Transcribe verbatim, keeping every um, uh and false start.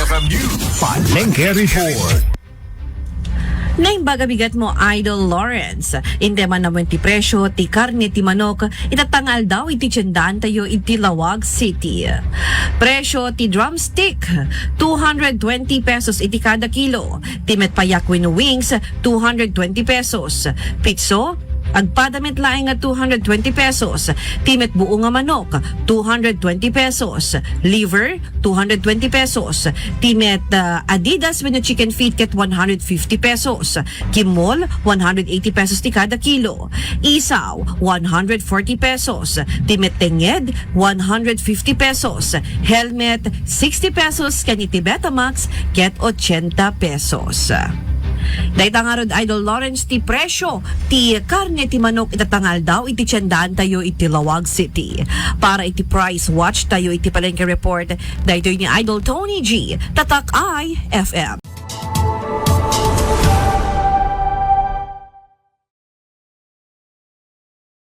Palengke Report. Naimbag a bigat mo, Idol Lawrence. Indi man naman ti presyo ti karne ti manok ita nga aldaw iti tiendahan tayo iti Laoag City. Presyo ti drumstick, two hundred twenty pesos iti kada kilo. Ti met payak wenno wings, two hundred twenty pesos. Pitso, agpada met laeng nga two hundred twenty pesos. Ti met buo nga manok, two hundred twenty pesos. Liver, two hundred twenty pesos. Ti met, ah, Adidas wenno chicken feet ket one hundred fifty pesos. Kimmel, one hundred eighty pesos ti kada kilo. Isaw, one hundred forty pesos. Ti met tenged, one hundred fifty pesos. Helmet, sixty pesos. Ken iti Betamax, ket ochenta pesos. Dayta ngarud, Idol Lawrence, ti presyo ti karne ti manok ita nga aldaw iti tiendahan tayo iti Laoag City. Para iti price watch tayo iti Palengke Report, daytoy ni Idol Tony G, Tatak I F M.